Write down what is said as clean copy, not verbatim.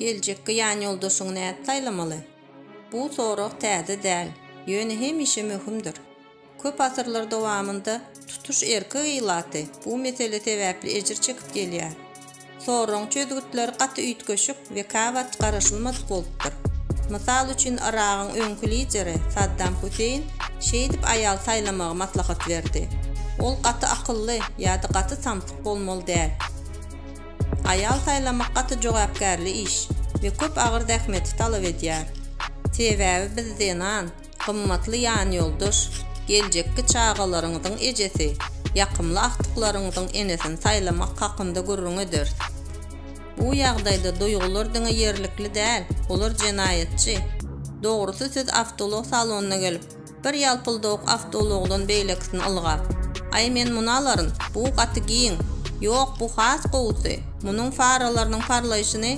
Geljekki ýanýoldaşyňy nädip saýlamaly? Bu sorag täze däl, ýöne hemişe möhümdir. Köp asyrlar dowamynda tutuş erkek ilaty bu mesele sebäpli ejir çekip gelýär. Soragyň çözgütleri gaty üýtgeşik we käwagt garaşylmadyk bolupdyr. Mysal üçin Yragyň öňki lideri Saddam Hüseýin şeýdip aýal saýlamagy maslahat berdi. Ol gaty akylly ýa-da gaty samsyk bolmaly däl. Aýal saýlamak gaty jogapkärli iş we köp agyr zähmeti talap edýär. Sebäbi biz zenan, gymmatly ýanýoldaş, geljekki çagalaryňyzyň ejesi, ýakymly agtyklaryňyzyň enesini saýlamak hakynda gürrüň ederis. Bu ýagdaýda duýgular diňe ýerlikli däl, olar jenaýatçy. Dogrusy siz awtoulag salonyna gelip, Bir ýalpyldawuk awtoulagdan beýlekisini ylgap, Aý, men muny alaryn, bu gaty giň. Ýok, bu has gowusy. Munuň faralarynyň parlaýşyny.